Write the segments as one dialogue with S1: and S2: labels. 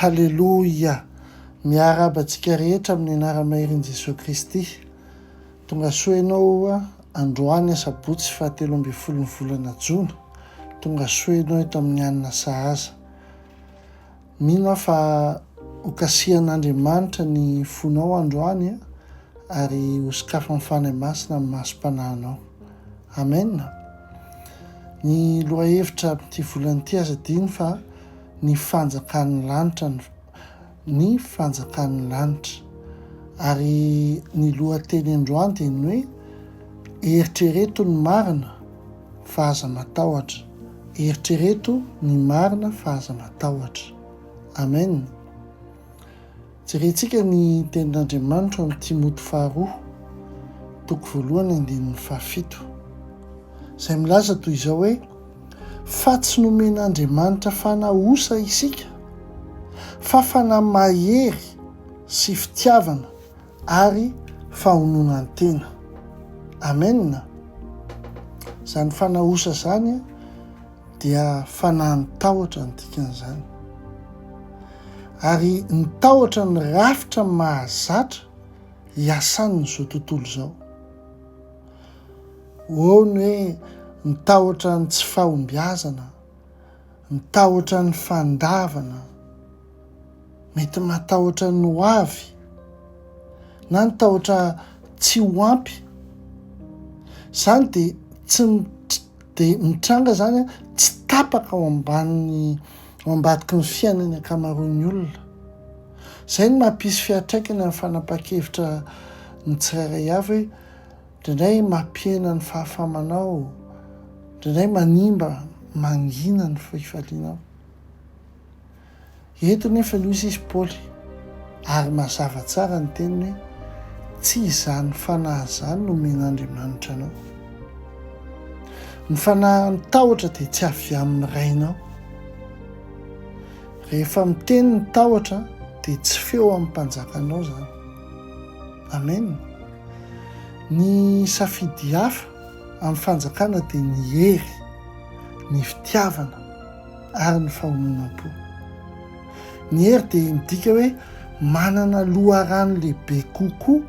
S1: Haleloia! Miarahaba antsika rehetra amin'ny anara-maherin'i Jesoa Kristy. Tonga soa ianao androany asabotsy fahatelo ambin'ny folon'ny volana jona. Tonga soa ianao eto amin'ny hanina sahaza. Mino aho fa hokasihan'Andriamanitra ny fonao androany ary hosokafan'ny Fanahy Masina ny masom-panahinao. Amen! Ny lohahevitra amin'ity volana ity aza adino fa ny fanjakan'ny lanitra ny ny fanjakan'ny lanitra. Ary ny lohateny androany dia ny hoe eritrereto ny marina fa aza matahotra. Eritrereto ny marina fa aza matahotra. Amen. Jerentsika ny tenin'Andriamanitra ao amin'ny Timoty faharoa, toko voalohany andininy fahafito, izay milaza toy izao hoe, Fa tsy nomen'Andriamanitra fanahy osa isika, fa fanahy mahery sy fitiavana ary fahononan-tena. Amen! Izany fanahy osa izany dia fanahin'ny tahotra ny dikan'izany. Ary ny tahotra ny rafitra mahazatra iasan'izao tontolo izao. Eo ny hoe ny tahotra ny tsy fahombiazana, ny tahotra ny fandavana, mety matahotra ny ho avy, na ny tahotra tsy ho ampy. Izany dia tsy dia mitranga izany tsy tapaka ao ambanin'ny ao ambadiky ny fiainan'ny ankamaroan'ny olona. Izay no mampisy fiantraikany amin'ny fanapahan-kevitra ny tsirairay avy hoe Indraindray mampihena ny fahafahamanao, indraindray manimba mangina ny fifalianao. Eto nefa aloha izy Paoly ary mazava tsara ny teniny hoe tsy izany fanahy izany no omen'Andriamanitra anao. Ny fanahin'ny tahotra dia tsy avy amin'ny Rainao. Rehefa miteny ny tahotra dia tsy feo amin'ny mpanjakanao izany. Amen. Ny safidy hafa amin'ny fanjakana dia ny hery, ny fitiavana ary ny fahononam-po. Ny hery dia midika hoe manana loharano lehibe kokoa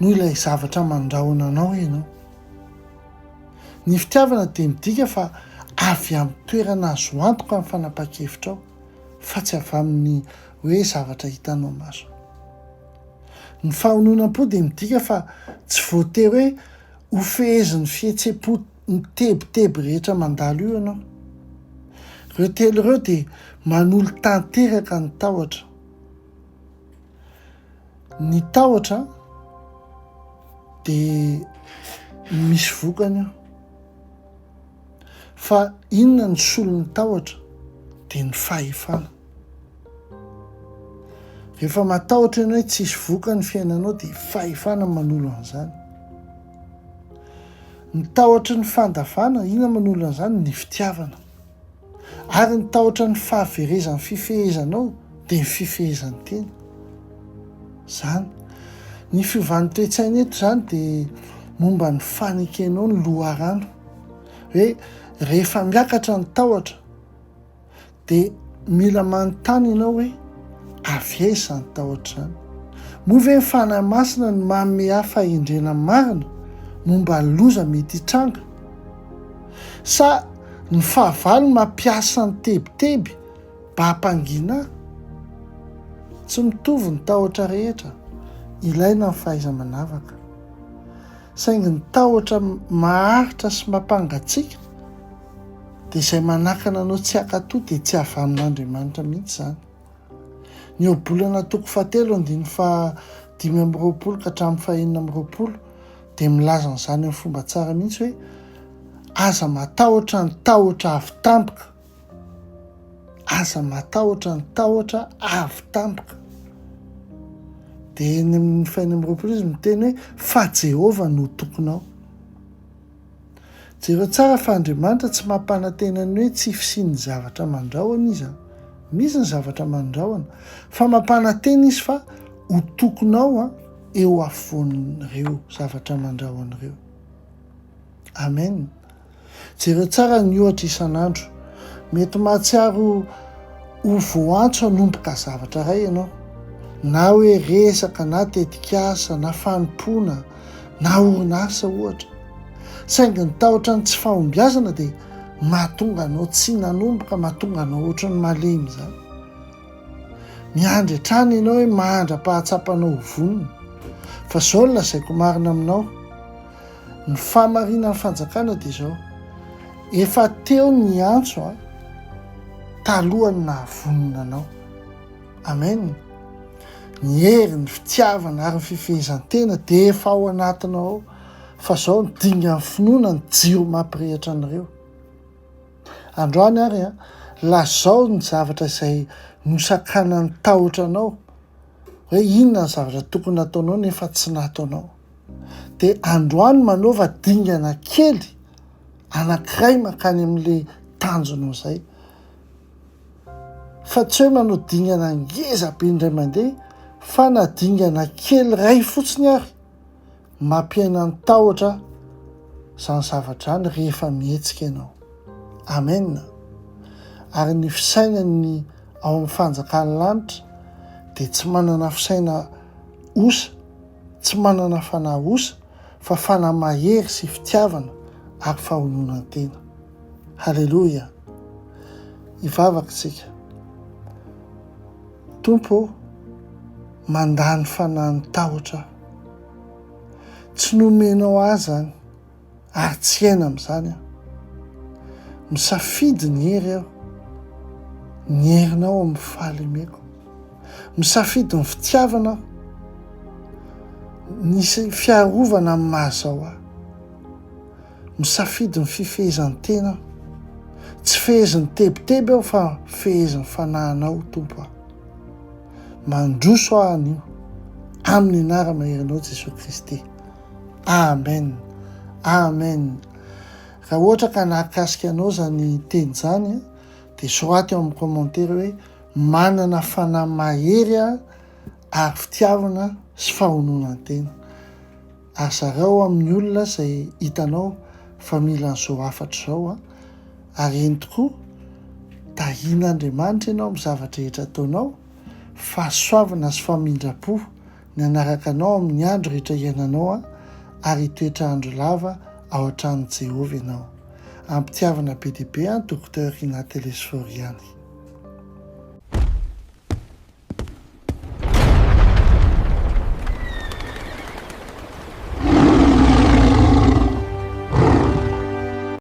S1: noho ilay zavatra mandrahona anao ianao. Ny fitiavana dia midika fa avy amin'ny toerana azo antoka ny fanapahan-kevitrao fa tsy avy amin'ny hoe zavatra hitanao maso. Ny fahononam-po dia midika fa tsy voatery hoe hofehezin'ny fihetseham-po mitebiteby rehetra mandalo io ianao. Ireo telo ireo dia manolo tanteraka ny tahotra. Ny tahotra dia misy vokany io. Fa inona ny solon'ny tahotra? Dia ny fahefana. Rehefa matahotra ianao hoe tsisy vokany ny fiainanao dia fahefana manolo an'izany. Ny tahotry ny fandavana, inona manolo an'izany? Ny fitiavana. Ary ny tahotra ny fahaverezan'ny fifehezanao dia ny fifehezan-tena. Izany. Ny fiovan'ny toe-tsaina eto izany dia momba ny fanekenao ny loharano. Hoe rehefa miakatra ny tahotra, Dia mila manontany ianao hoe, Avy aiza izany tahotra izany? Moa ve ny Fanahy Masina no manome ahy fahendrena marina momba ny loza mety hitranga? Sa ny fahavalo no mampiasa ny tebiteby mba hampangina ahy? Tsy mitovy ny tahotra rehetra, ilaina ny fahaiza-manavaka. Saingy ny tahotra maharitra sy mampangatsiaka Dia izay manakana anao tsy hankatò dia tsy avy amin'Andriamanitra mihitsy izany. Ny Ohabolana toko fahatelo andininy faha-25 ka hatramin'ny faha-26 dia milaza an'izany amin'ny fomba tsara mihitsy hoe aza matahotra ny tahotra avy tampoka. Aza matahotra ny tahotra avy tampoka. Dia eny amin'ny faha-26 izy miteny hoe fa Jehovah no tokinao. Jereo tsara fa Andriamanitra tsy mampanantena ny hoe tsy fisian'ny zavatra mandrahona Izy an! Misy ny zavatra mandrahona, fa mampanantena Izy fa ho tokinao an eo afovoan'ireo zavatra mandrahona ireo. Amen. Jereo tsara ny ohatra isan'andro. Mety mahatsiaro. Ho voantso hanomboka zavatra iray ianao, na hoe resaka na tetikasa na fanompoana na orinasa ohatra. Saingy ny tahotra ny tsy fahombiazana dia mahatonga anao tsy nanomboka, mahatonga anao ohatran'ny malemy izany. Miandry hatrany ianao hoe mandra-pahatsapanao ho vonona. Fa izao no lazaiko marina aminao, ny fahamarinan'ny fanjakana dia izao, efa teo ny antso a, talohan'ny nahavonona anao. Amen. Ny hery, ny fitiavana ary ny fifehezan-tena dia efa ao anatinao ao, fa izao ny dingan'ny finoana ny jiro mampirehitra an'ireo. Androany ary an, lazao ny zavatra izay nosakanan'ny tahotra anao, hoe inona ny zavatra tokony nataonao nefa tsy nataonao. Dia androany manaova dingana kely anankiray mankany amin'ilay tanjonao izay. Fa tsy hoe manao dingana ngeza be indray mandeha fa na dingana kely iray fotsiny ary Mampiaina ny tahotra izany zavatra izany rehefa mihetsika ianao. Amen. Ary ny fisainan'ny ao amin'ny fanjakan'ny lanitra dia tsy manana fisaina osa, tsy manana fanahy osa, fa fanahy mahery sy fitiavana ary fahononan-tena. Haleloia. Hivavaka isika. Tompo ô, mandà ny fanahin'ny tahotra aho. Tsy nomenao ahy izany, ary tsy hiaina amin'izany aho. Misafidy ny hery aho, ny herinao amin'ny fahalemeko. Misafidy ny fitiavana aho, ny fiarovana amin'ny maha-izao ahy. Misafidy ny fifehezan-tena aho. Tsy fehezin'ny tebiteby aho fa fehezin'ny fanahinao, Tompo aho. Mandroso aho anio, amin'ny anara-maherinao Jesoa Kristy. Amen. Amen. Raha ohatra ka nahakasika anao izany teny izany, dia soraty ao amin'ny commentaire hoe manana fanahy mahery aho ary fitiavana sy fahononan-tena. Ary zarao amin'ny olona izay hitanao fa mila an'izao hafatra izao an! Ary eny tokoa, tahian'Andriamanitra ianao amin'ny zava-drehetra ataonao, fahasoavana sy famindram-po ny hanaraka anao amin'ny andro rehetra iainanao an, ary hitoetra andro lava ao an-tranon'i Jehovah ianao. Am-pitiavana be dia be an, Docteur Rinah Telesphore ihany.